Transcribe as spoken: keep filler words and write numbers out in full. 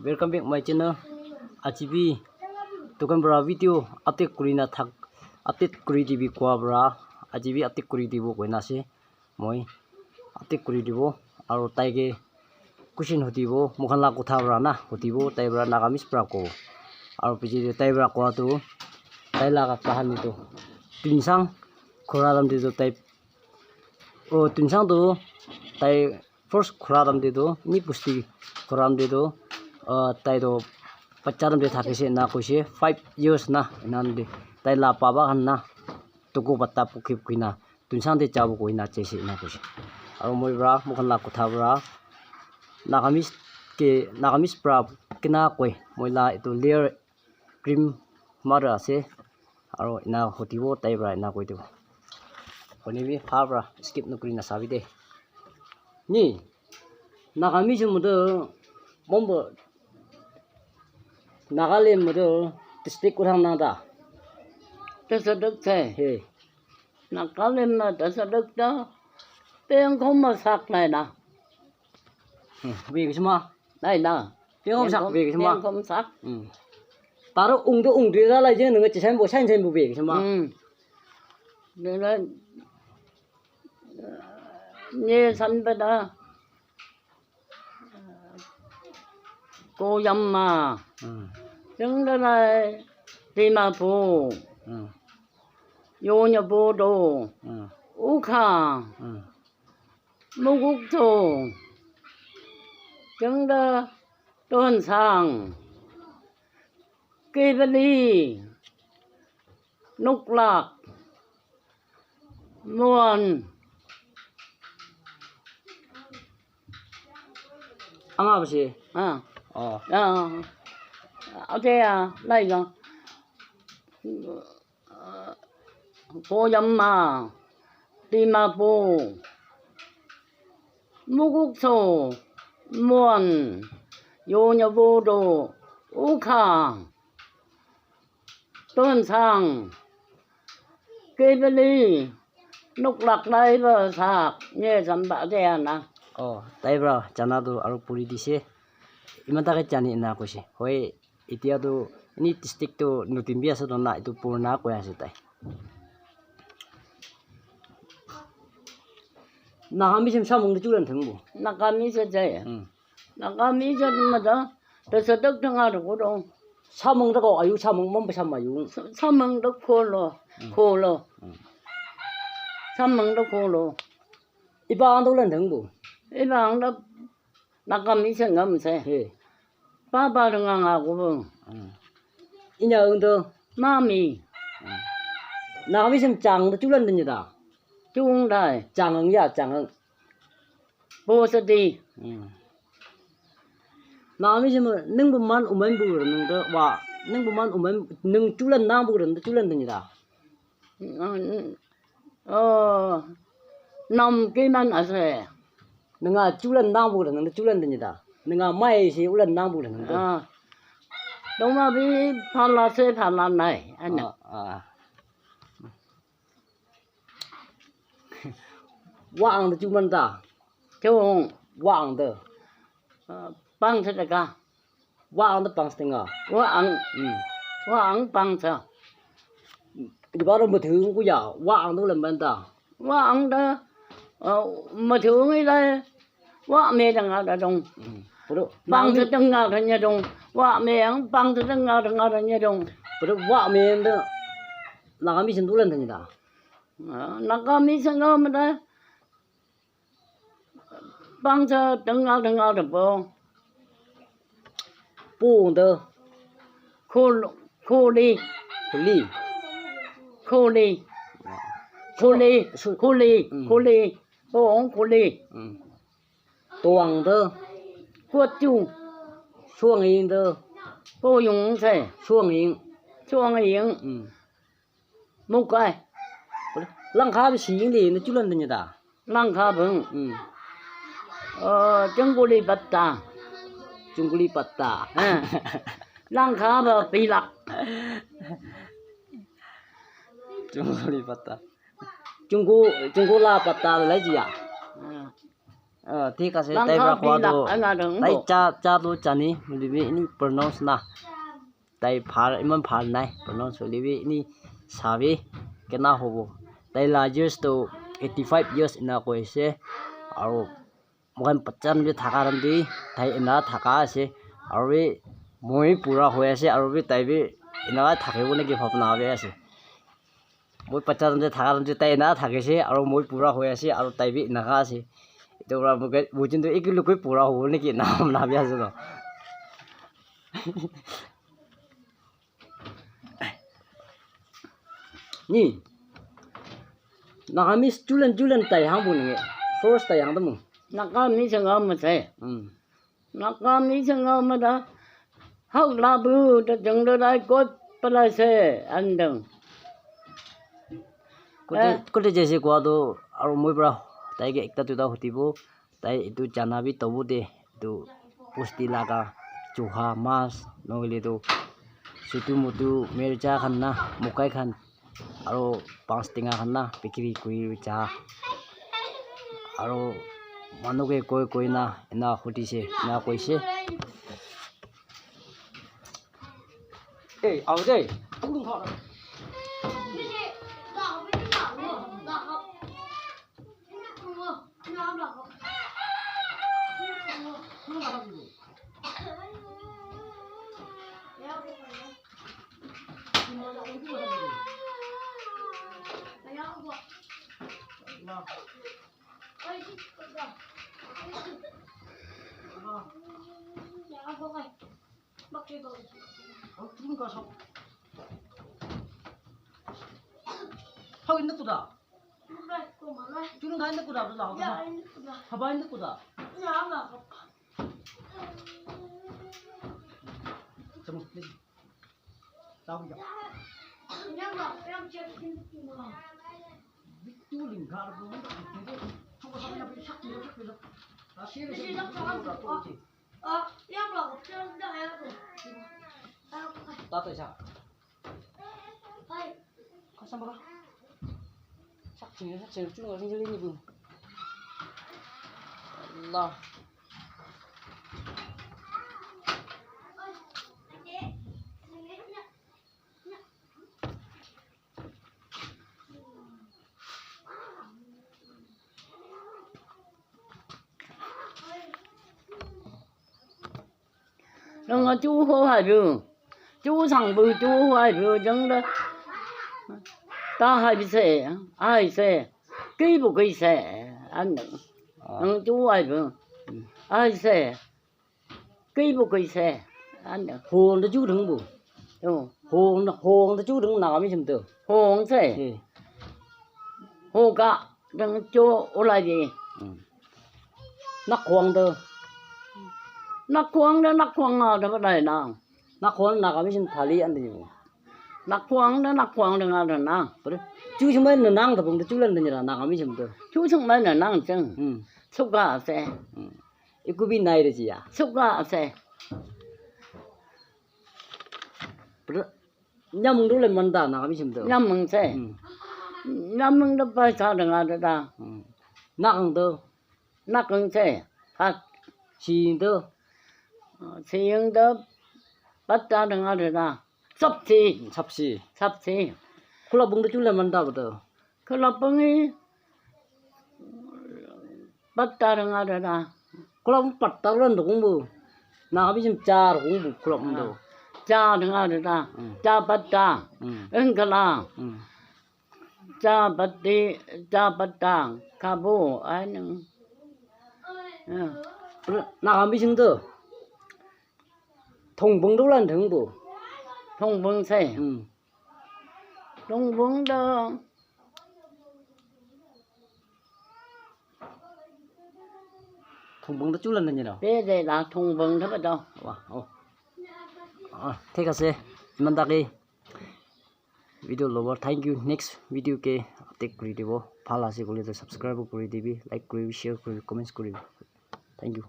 Welcome back my channel. Aji bi dukan para video update kuri na thak, update kuri dibi koa para aji bi update kuri dibo koina ase. Moi update kuri dibo aru tai ke question hudibo, moikhan la kotha para na hudibo, tai para Nagamese para kobo. Aru piche te tai para koa tu tai laga kahani tu Tuensang khora lam te tu tai, oh, Tuensang tu tai first khora lam te tu ni pusti khora lam te tu, ah, tai tu bacha lam te thakise na koise five years na enan te tai la baba khan na tuku bata pukhi pukhi na Tuensang te jabo koina jaise ena koise. Aru moi para moikhan la kotha para Nagamese ke, Nagamese para kina koi moi la etu layer cream mara ase. Aru ena hudibo tai para ena koi dibo. Hoile bi bhal para skip nokuri na sabi de. Ni Nagamese mudo bombo Nagaland mudo district kurang nang da. Tasaduk te. He. Nagaland na tasaduk ta. Pengkom masak nai na. Hmm, bi kisma. Nai na. Pengkom sak bi kisma. Pengkom sak. Hmm. Taro ungdo ungdo da lai je nang chisan bo san san bu bi kisma. Hmm. Nila ne san ba da. Koyamma. Hmm. Jengdalai Dimapur. Hmm. Yonyabodo. Hmm. Ukha. Hmm. Mugukto. Jengda Tonsang. Kibali. Nuklak. Muan. Anga basi. Ah. Oh. Ah. Ate ya, lai ga. Koyamma, Dimapur, Mugukso, Muan, Yonyabodo, Ukha. Tonsang, Kibili, Nuklak lai ba sak, nye jamba de ana. Oh, tai bra, jana tu aru puri dise. Iman take jani ena koise. Hoi, etia tu, ini district tu nutin bi ase to na, etu purana koi ase tai. Naga mi sem samung tu chulan thang bu. Naga mi se jai. Hmm. Naga mi se ma da, ta sa dak thang a ro ko dong. Samung da ko ayu, samung mom samung ayu. Sa-, samung da ko lo, hmm, ko lo. Hmm. Samung da ko lo. Iba ang do lan thang bu. Iba ang da Naga mi se ngam se. He. Papa nga nga ko. Hmm. Inya ung to. Mami. Hmm. Naga mi sem chang to chulan den da. Chung dai. Chang ang ya, chang ang. Bo sa di. Hmm. Naga mi sem neng bu man uman bu ren neng to wa. Neng bu man uman neng chulan nang bu ren to chulan den da. Oh, nam ke nan ase. Nanga chulan nang bu nang chulan den da. Nanga mai si ulan nang bu nang. Ah. Doma bi phala se phala nai. Ana. Ah, ah. Wa ang da chu man da. Chung. Wa ang da. Ah, pang se da ka. Wa ang da pang se nga. Wa ang. Hmm. Wa ang pang sa. Di ba ro ma thu ku ya. Wa ang da lam ban da. Wa ang da. Ah, ma thu ngi la. Wa me da nga da dong. Hmm. Puro. Pang se da nga da nya dong. Wa me ang pang se da nga da nga da nya dong. Puro wa me da. Naga mi sen du lan da nya da. Ah, Naga mi sen nga ma da. Bangsa tengal tengal de bo. Pu de. Khul-, khuli. Khuli. Khuli. Khuli. Su-, khuli. Mm. Khuli. Bo ong khuli. Mm. Tuang de. Kuat chu. Suang ing de. Bo yung se. Suang ing. Suang ing. Mm. Mukai. Langkha bi sing li na chulan de da. Langkha bang. Hmm. Oh, chungkuli patta. Chungkuli patta. Ha. Langkha ba pilak. Chungkuli patta. Chungku, chungku la patta lai ji ya. Ha. Ah, thik ase, tai para koa tu, tai cha, cha tu jane, hoile bi ini pronounce na. Tai bhal, iman bhal nai, pronounce hoile bi ini sabi, kena hobo. Tai la years tu eighty five years ena koi ase, aru moikhan bacha khan bi thaka khan bi tai ena thaka ase, aru bi moi pura hoi ase, aru bi tai bi ena thakibo naki bhabna bi ase. Moi bacha khan te thaka khan te tai ena thakise, aru moi pura hoi ase, aru tai bi enaka ase. Etu para moi ke, moi jin tu eku luk pura hobo naki ena bhabna bi ase toh. Ni. Nagamese julen julen tai hang bu ni. First tai hang tamu. Nagamese ngam ma sai. Hmm. Nagamese ngam ma da. Hau la bu da jang da dai kot pala se andang. Kote, kote jaise koa tu aru moi para tai ke ekta duita hutibo. Tai etu jana bi tobo te etu bosti laga chuha mas nohoile tu sutu mutu mircha khan na mokai khan aru panch tenga khan na bikiri kuri ja aru manu ke koi koi na ena hudise ena koise. Ei, aao de. Hau inda kuda. Chulun ka inda kuda, bla, bla. Haba inda kuda. Chamo, please. Tau ya. Bitu lingkar ko. Chuma sa na bi sak ni sak ni. Asi ni. Tata isa. Kasam baka. Sak sini, sak sini, cuma sini sini ni bu. Allah. Nang chu ho hai bu. Chu sang bu chu hai bu jang da. Ta hai bi se, ai se. Ki bu ki se. An. Nang chu hai bu. Ai se. Kei bu kei se. An. Hong da ju dang bu. Yo. Hong da, hong da ju dang na mi sim tu. Hong se. Ho ka dang cho o lai di. Nak hong da. Nak hong da, nak hong nga da ba dai na. Nak hong na ka mi sim thali an di bu. Nak hong da, nak hong da nga da na. Chu sim mai na nang da bung da chu lan da ni ra na ka mi sim tu. Chu sim mai na nang chang. Su ka se. Ikubi nai re jiya. Suka ase. Nyamung do le manda na kami sim do. Nyamung se. Nyamung do paisa denga da da. Nakang do. Nakang se. Hat. Sing do. Sing do. Patta denga da da. Sapsi. Sapsi. Sapsi. Kula bung do chule manda ba do. Kula bungi. Patta denga da da. Kula bung patta ran do kung bu. Na abi sim char kung bu kula bung do. Cha denga da da. Cha patta. Engkala. Cha patti, cha patta. Kabu. Anang. Na abi sim do. Thong bung do lan thong bu. Thong bung se. Thong bung do. Thong bung do chulan na ni lo. Pe de la thong bung do ba do. Wa, oh. Ah, thik ase. Iman taki video lobo. Thank you. Next video ke update kuri dibo. Bhal ase koile to subscribe kuri dibi, like kuri, share kuri, comments kuri. Thank you.